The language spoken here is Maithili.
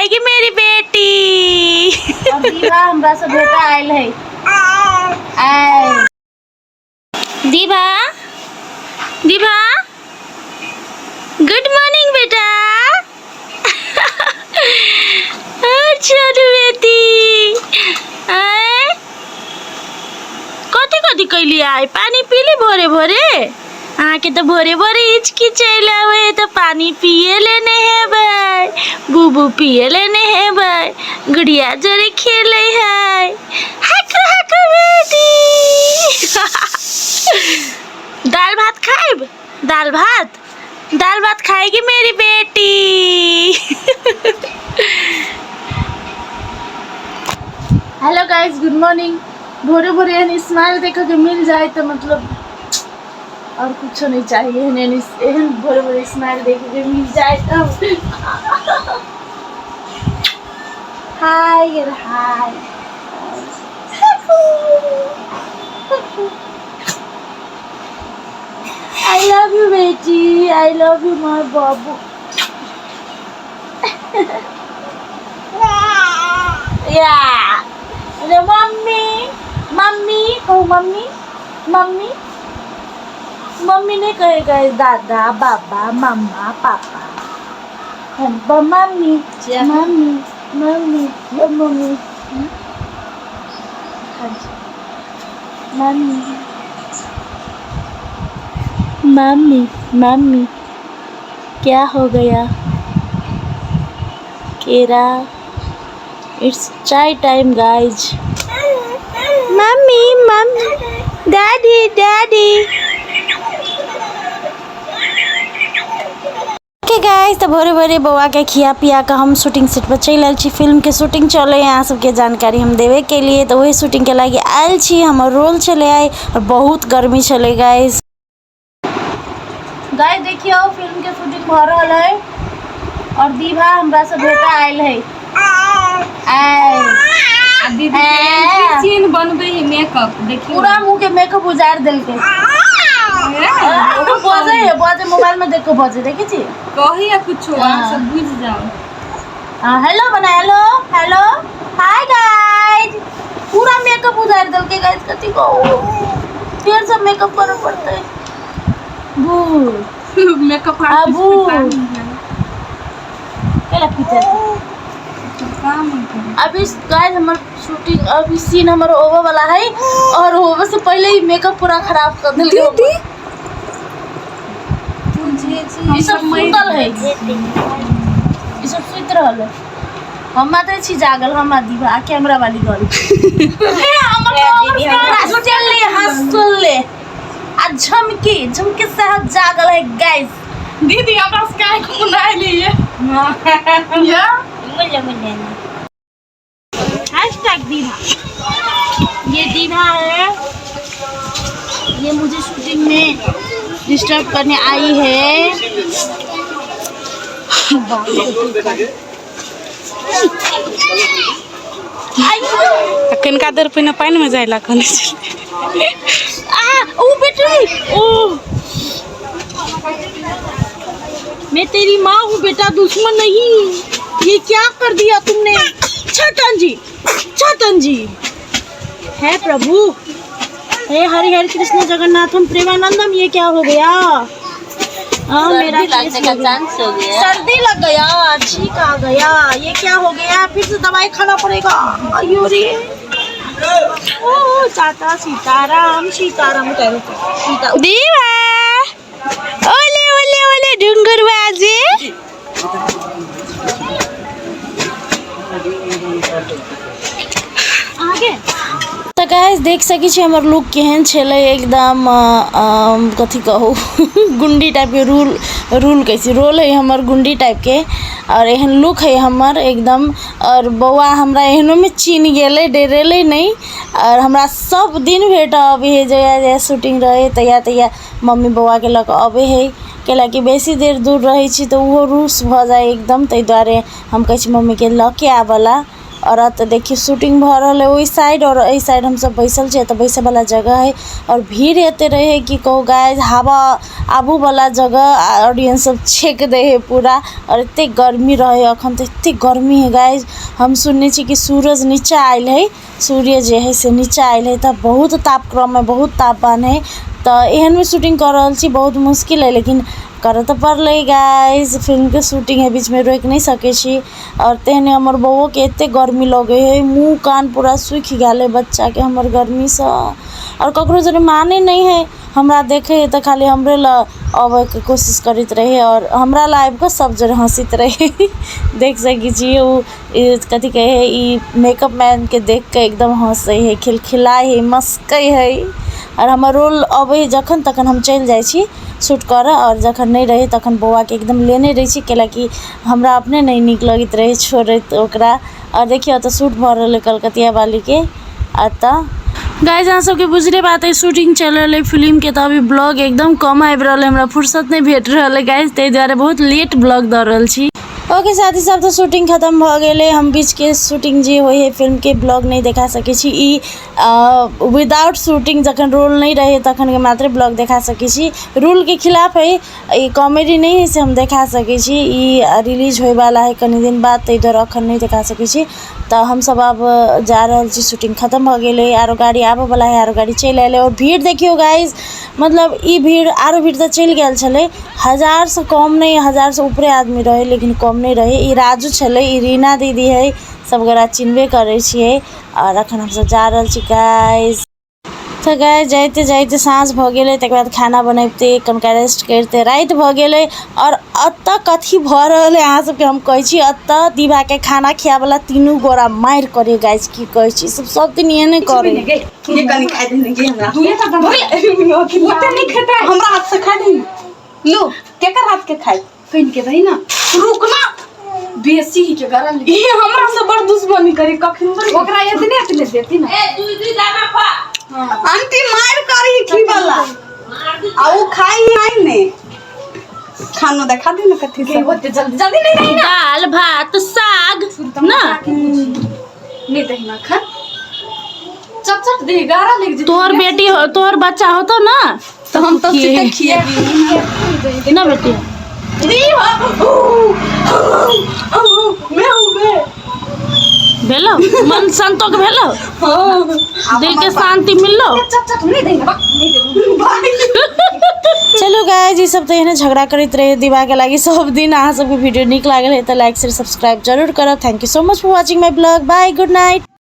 खाएगी मेरी बेटी। और दीवा हमरा से बेटा आयल है। आयल। दीवा, दीवा, गुड मॉर्निंग बेटा। अच्छा बेटी, आय कथी कथी कैली आय? पानी पीली भोरे भोरे? अहाँके तऽ भोरे भोरे हिचकी चलि आबै तऽ पानी पिए लेने हेबै, बूबू पिए लेने हेबै, गुड़िया जोरे खेलै है। हकू हकू बेटी, दाल भात खाइब? दाल भात, दाल भात खाएगी मेरी बेटी। Hello guys, good morning. भोरे भोरे एहन स्माइल देखे के मिल जाए तो मतलब और कुछ नहीं चाहिए। एहन एहन एहन भोरे भोरे स्माइल देखे के मिल जाए तो हाय हाय। I love you बेटी, I love you my बाबू। या अरे मम्मी, मम्मी कहू, मम्मी मम्मी मम्मी नहीं कहेगा, दादा बाबा मम्मा पापा mummy mummy mummy ओ मम्मी। हाँ जी, मम्मी मम्मी मम्मी। क्या हो गया केरा? It's chai time guys. Mummy mummy, daddy daddy. Okay guys, तऽ भोरे भोरे बौआ के खिया पिया के हम शूटिंग सेट पर चलि आयल छी। फिल्म के शूटिंग चले, अहाँ सबके जानकारी हम देवे के लिए, तऽ वही शूटिंग के लागी आयल छी। हमर रोल छलै आइ और बहुत गर्मी छलै गाइस। गाइस देखियो, फिल्म के शूटिंग भऽ रहल है और दीभा हमरा से भेटा आयल है। आयल। आ दीदी के सीन बनबे है मेकअप देखियो, पूरा मुंह के मेकअप उजाड़ देलकै। बजे है, बजे मोबाइल में देखो, बजे देखे छी। कही या कुछो, अहाँ सब बुझ जाओ। हाँ, हेलो बना, हेलो हेलो हाय गाइस। पूरा मेकअप उजाड़ देलकै गाइस, कथी कहू, फिर सब मेकअप करे पड़तै। बू मेकअप आबू। केला पीते अभी गाइस हमर शूटिंग अभी सीन हमर होवे वाला है और होवे से पहले ही मेकअप पूरा खराब कर देलकै। ई सब सुतल है, ई सब सुति रहल है, हम मात्र छी जागल। हम आ दीवा आ कैमरा वाली गल हंसले हंसले आ झमकी झमकी से हम जागल है गाइस। दीदी हमरा से काहे मुनाय लिए? या हैशटैग दीवा, ये दीवा है, ये मुझे शूटिंग में डिस्टर्ब करने आई है। कनिका देर पहिने पानिमे जाय लए कहने छलै। आ ओ बेटी, ओ मैं तेरी माँ हूँ बेटा, दुश्मन नहीं। ये क्या कर दिया तुमने? छतन जी, छतन जी, हे प्रभु, हे हरि हरि कृष्ण जगन्नाथम प्रेमानंदम, ये क्या हो गया? हाँ, मेरा केस हो गया। सर्दी लग गया, छींक आ गया, ये क्या हो गया? फिर से दवाई खाना पड़ेगा। अयो रे, ओ चाचा, सीताराम सीताराम कह रहे थे, सीता। दीवा, ओले ओले ओले ढुंगुर बाजे। आगे तऽ गाइस देख सकै छी हमर लुक केहन छलै, एकदम कथी कहू, गुंडी टाइपके रूल, रूल कहै छी, रोल है हमर गुंडी टाइपके और एहन लुक है हमर एकदम। और बौआ हमरा एहनोमे चिन्ह गेलै, डरेलै नहि और हमरा सब दिन भेट अबै है। जहिया जहिया शूटिंग रहै तहिया तहिया मम्मी बौआके लऽ कऽ अबै है, कैलाकि बेसी देर दूर रहै छी तऽ ओहो रूस भऽ जाइ एकदम, ताहि दुआरे हम कहै छी मम्मीके लऽ के आबऽ ला। आओर एतऽ देखियौ शूटिंग भऽ रहल है ओहि साइड आओर एहि साइड हमसब बैसल छी। एतऽ बैसै वाला जगह है आओर भीड़ एते रहे कि कहू गाइस, हवा आबू वाला जगह ऑडियंस सब छेक दे है पूरा। और एते गर्मी रहे, अखन तऽ एते गर्मी है गाइस। हम सुनने छी कि सूरज नीचा आयल है, सूर्य जे है से नीचा आयल है, तऽ बहुत तापक्रम है, बहुत तापमान है। तऽ एहन में शूटिंग कऽ रहल छी, बहुत मुश्किल है, लेकिन करऽ तऽ पड़लै गाइस। फिल्मके शूटिंग है, बीचमे रोकि नहि सकै छी। आओर तेहने हमर बौओके एते गर्मी लगै है, मुँह कान पूरा सूखि गेल है बच्चाके हमर गर्मीसँ। आओर ककरो जरे मानै नहि है, हमरा देखै है तऽ खाली हमरे लए अबैके कोशिश करैत रहै आओर हमरा लए आबिकऽ सब जरे हँसैत रहै। देख सकै छी ओ कथी कहै है, ई मेकअप मैनके देखिकऽ एकदम हँसै है, खिलखिलाइ है, मस्कै है। आओर हमर रोल अबै है जखन तखन हम चलि जाइ छी शूट करऽ, आओर जखन नहि रहै तखन बौआके एकदम लेने रहै छी, कैलाकि हमरा अपने नहि नीक लगैत रहै छोड़ैत ओकरा। आओर देखियौ एतऽ शूट भऽ रहल है कलकतिया वालीके। एतऽ गाइस अहाँ सबके बुझले बात है, शूटिंग चलि रहल है फिल्मके, तऽ अभी ब्लॉग एकदम कम आबि रहल है, हमरा फुर्सत नहि भेट रहल है गाइस, ताहि दुआरे बहुत लेट ब्लॉग दऽ रहल छी। ओके साथी सब, तऽ शूटिंग खतम भऽ गेलै। हम बीचके शूटिंग जे होइ है फिल्मके ब्लॉग नहि देखा सकै छी। ई विदाउट शूटिंग जखन रोल नहि रहै तखनके मात्र ब्लॉग देखा सकै छी। रूलके खिलाफ है ई, कॉमेडी नहि है से हम देखा सकै छी। ई रिलीज होइवला है कनि दिन बाद, ताहि दुआरे अखन नहि देखा सकै छी। तऽ हमसब आब जा रहल छी, शूटिंग खतम भऽ गेलै, आरो गाड़ी आबऽवला है, आरो गाड़ी चलि अयलै। आओर भीड़ देखियौ गाइस, मतलब ई भीड़ आरो भीड़ तऽ चलि गेल छलै, 1000सँ कम नहि, 1000सँ ऊपरे आदमी रहै, लेकिन कम नहि रहै। ई राजू छलै, ई रीना दीदी है, सब गोरा चिन्हबे करै छियै। आओर अखन हमसब जा रहल छी गाइस। तऽ गाइस जाइते जाइते साँझ भऽ गेलै, तकर बाद खाना बनबिते कनिका रेस्ट करिते राति भऽ गेलै। आओर एतऽ कथी भऽ रहल है अहाँ सबके हम कहै छी, एतऽ दीवाके खाना खियाबैला तीनू गोरा मारि करै गाइस। की कहै छी, सब सब दिन एहने करै। ये कनी खाइ दे गे हमरा। ओते नहीं खेतै, हमरा हाथ से खा दे। लो केकर हाथ के खाइ कइन के दही ना, रुक ना, बेसी ही के गरल। ई हमरा से बड़ दुश्मनी करी कखन ओकरा एतने एतने देती ना। ए दुई दुई दाना खा। आंटी मार करी खी वाला आ उ खाई आई ने खानो देखा दे ना कथी से होते जल्दी जल्दी नहीं नहीं दाल भात साग ना नहीं दही माखन चट चट दे गारा लग जे। तोहर बेटी हो, तोहर बच्चा होतो ना तो हम तो सीधे खिया ना बेटी। मैं हूं मैं भेलो मन संतोष भेलो, दिल के शांति मिललो। चट चट नहीं दही ना नहीं दे। चलू गाइस, ई सब तऽ एहने झगड़ा करैत रहे दीवाके लागि सब दिन। अहाँ सबके वीडियो नीक लागल है तऽ लाइक शेयर सब्सक्राइब जरूर करब। Thank you so much for watching my blog. Bye, good night.